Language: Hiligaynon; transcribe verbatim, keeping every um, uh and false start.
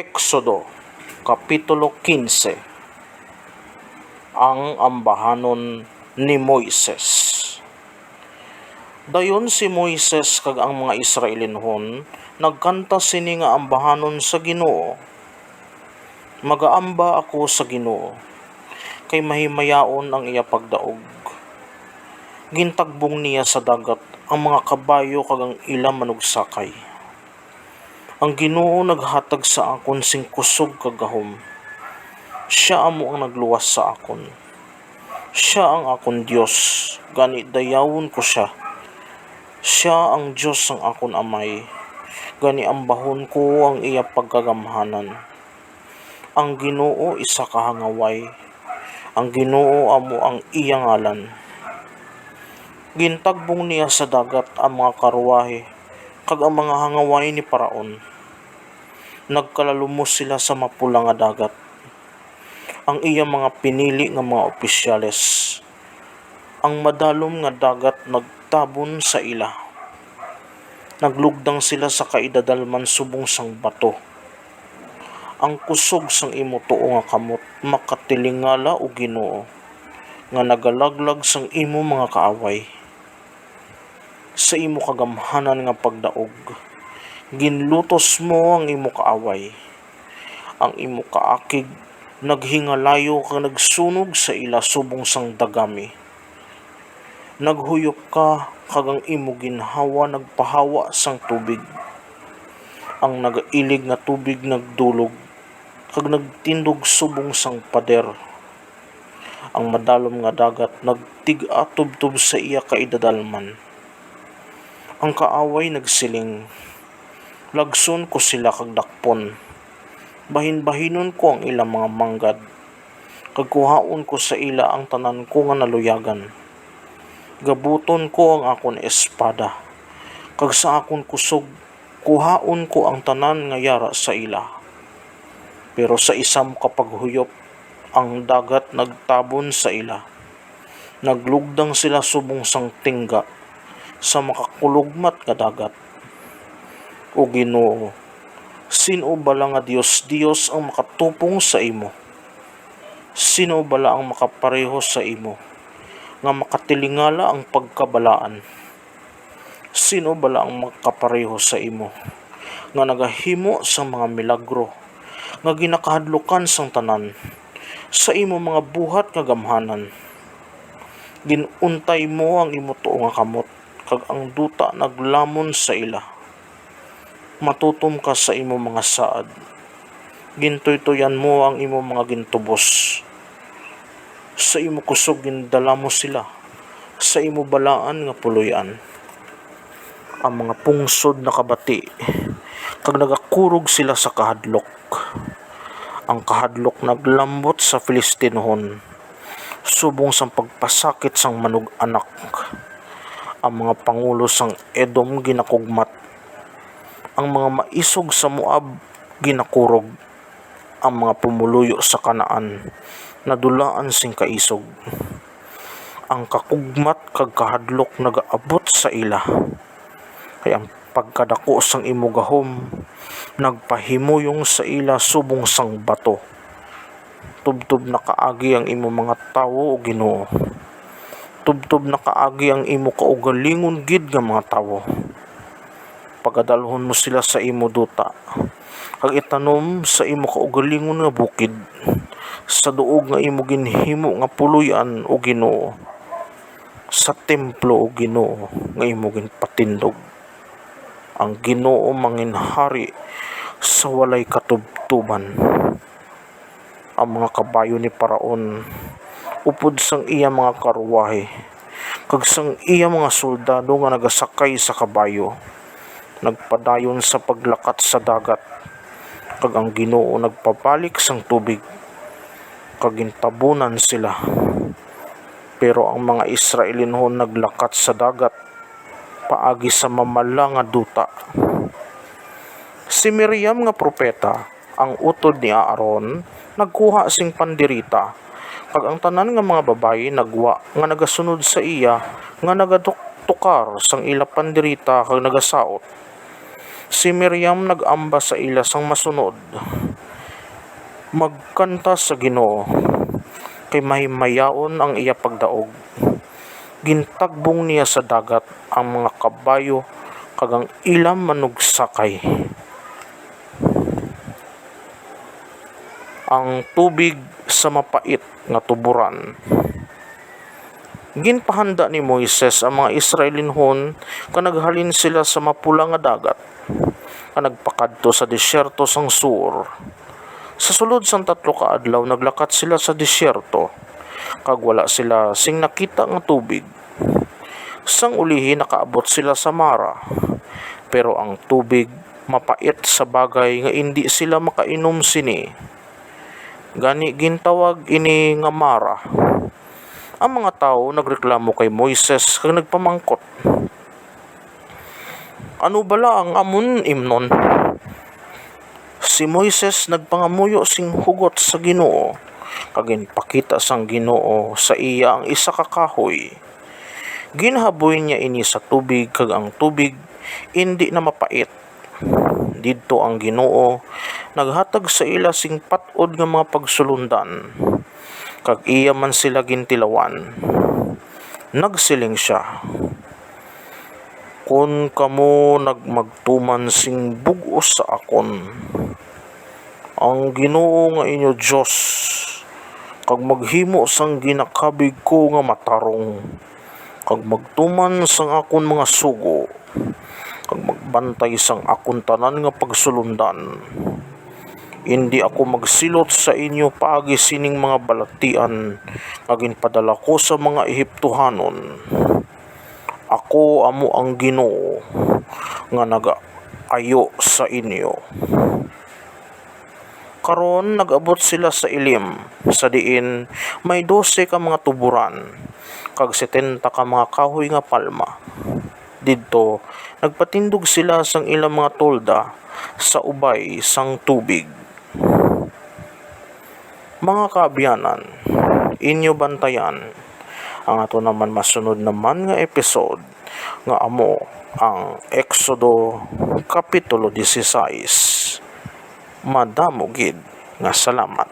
Exodo, Kapitulo quince. Ang ambahanon ni Moises. Dayon si Moises kag ang mga Israelinhon nagkanta sini nga ambahanon sa Ginoo: "Magaamba ako sa Ginoo, kay mahimayaon ang iya pagdaog. Gintagbong niya sa dagat ang mga kabayo kag ang ila manugsakay. Ang Ginoo naghatag sa akon sing kusog kag gahom. Sia amo ang nagluwas sa akon. Sia ang akon Dios, gani dayawon ko sia. Sia ang Dios sang akon amay, gani ambahon ko ang iya pagkagamhanan. Ang Ginoo isa ka hangaway. Ang Ginoo amo ang iya ngalan. Gintagbong niya sa dagat ang mga karuwahe kag ang mga hangaway ni Faraon. Nagkalalumos sila sa mapula nga dagat, ang iya mga pinili nga mga opisyales. Ang madalom nga dagat nagtabon sa ila. Naglugdang sila sa kaidadalman subong sang bato. Ang kusog sang imo tuo nga kamot makatilingala, O Ginoo, nga nagalaglag sang imo mga kaaway. Sa imo kagamhanan nga pagdaog, ginlutos mo ang imo kaaway. Ang imo kaakig naghingalayo kag nagsunog sa ila subong sang dagami. Naghuyop ka, kag ang imo ginhawa nagpahawa sang tubig. Ang nagailig nga tubig nagdulog, kag nagtindog subong sang pader. Ang madalom nga dagat nagtig-a tubtob sa iya kaidadalman. Ang kaaway nagsiling: "Lagson ko sila kag dakpon. Bahinbahinon ko ang ilang mga manggad, kag kuhaon ko sa ila ang tanan ko nga naluyagan. Gabuton ko ang akon espada, kag sa akon kusog kuhaon ko ang tanan nga yara sa ila." Pero sa isa mo ka paghuyop, ang dagat nagtabon sa ila. Naglugdang sila subong sang tingga sa makakulugmat nga dagat. O Ginoo, sin-o bala nga dios-dios ang makatupong sa imo? Sin-o bala ang makapareho sa imo, nga makatilingala ang pagkabalaan? Sin-o bala ang makapareho sa imo, nga nagahimo sang mga milagro nga ginakahadlukan sang tanan, sa imo mga buhat nga gamhanan? Gin-untay mo ang imo tuo nga kamot, kag ang duta naglamon sa ila. Matutom ka sa imo mga saad. Gintuytoyan mo ang imo mga gintubos. Sa imo kusog gindala mo sila sa imo balaan nga puloy-an. Ang mga pungsod nakabati, kag nagakurog sila sa kahadlok. Ang kahadlok naglambot sa Filistinhon, subong sang pagpasakit sang manug-anak. Ang mga pangulo sang Edom ginakugmat. Ang mga maisog sa Moab ginakurog. Ang mga pumoluyo sa Canaan nadulaan sing kaisog. Ang kakugmat kag kahadlok nagaabot sa ila, kay ang pagkadako sang imo gahom nagpahimuyong sa ila subong sang bato. Tubtob na kaagi ang imo mga tawo, O Ginoo. Tubtob na kaagi ang imo kaugalingon gid nga mga tawo. Pagadalhon mo sila sa imo duta, kag itanom sa imo kaugalingon nga bukid, sa duog nga imo ginhimo nga puloy-an, O Ginoo, sa templo, O Ginoo, nga imo ginpatindog. Ang Ginoo manginhari sa walay katubtoban. Ang mga kabayo ni Faraon, upod sang iya mga karuwahe, kag sang iya mga soldado nga nagasakay sa kabayo, nagpadayon sa paglakat sa dagat, kag ang Ginoo nagpabalik sang tubig, kag gintabunan sila. Pero ang mga Israelinhon naglakat sa dagat paagi sa mamala nga duta. Si Miriam nga propeta, ang utod ni Aaron, nagkuha sing pandereta, kag ang tanan nga mga babayi nagwa nga nagasunod sa iya, nga nagatukar sang ila pandereta kag nagasaot. Si Miriam nag-amba sa ila sang masunod: Magkanta sa Ginoo, kay mahimayaon ang iya pagdaog. Gintagbong niya sa dagat ang mga kabayo kag ang ila manugsakay, ang tubig sa mapait nga tuboran. Ginpahanda ni Moises ang mga Israelinhon, kag naghalin sila sa mapula nga dagat, kag nagpakadto sa desierto sang Sur. Sa sulod sang tatlo ka adlaw naglakat sila sa desierto, kag wala sila sing nakita nga tubig. Sang ulihi nakaabot sila sa Mara, pero ang tubig mapait sa bagay nga indi sila makainom sini. Gani gintawag ini nga Mara. Ang mga tawo nagreklamo kay Moises kag nagpamangkot, "Ano bala ang amon imnon?" Si Moises nagpangamuyo sing hugot sa Ginoo, kag ginpakita sang Ginoo sa iya ang isa ka kahoy. Ginhaboy niya ini sa tubig, kag ang tubig indi na mapait. Didto ang Ginoo naghatag sa ila sing pat-od nga mga pagsulondan, kag iya man sila gintilawan. Nagsiling sia, "Kon kamo nagmagtuman sing bug-os sa akon, ang Ginoo nga inyo Dios, kag maghimo sang ginakabig ko nga matarong, kag magtuman sang akon mga sugo, kag magbantay sang akon tanan nga pagsulondan, indi ako magsilot sa inyo paagi sining mga balatian nga ginpadala ko sa mga Egiptohanon. Ako amo ang Ginoo nga nagaayo sa inyo." Karon nag-abot sila sa Elim, sa diin may dose ka mga tuboran, kag setenta ka mga kahoy nga palma. Didto nagpatindog sila sang ilang mga tolda sa ubay sang tubig. Mga kaabyanan, inyo bantayan ang ato naman masunod naman nga episode, nga amo ang Exodo Kapitulo dieciséis. Madamo gid nga salamat.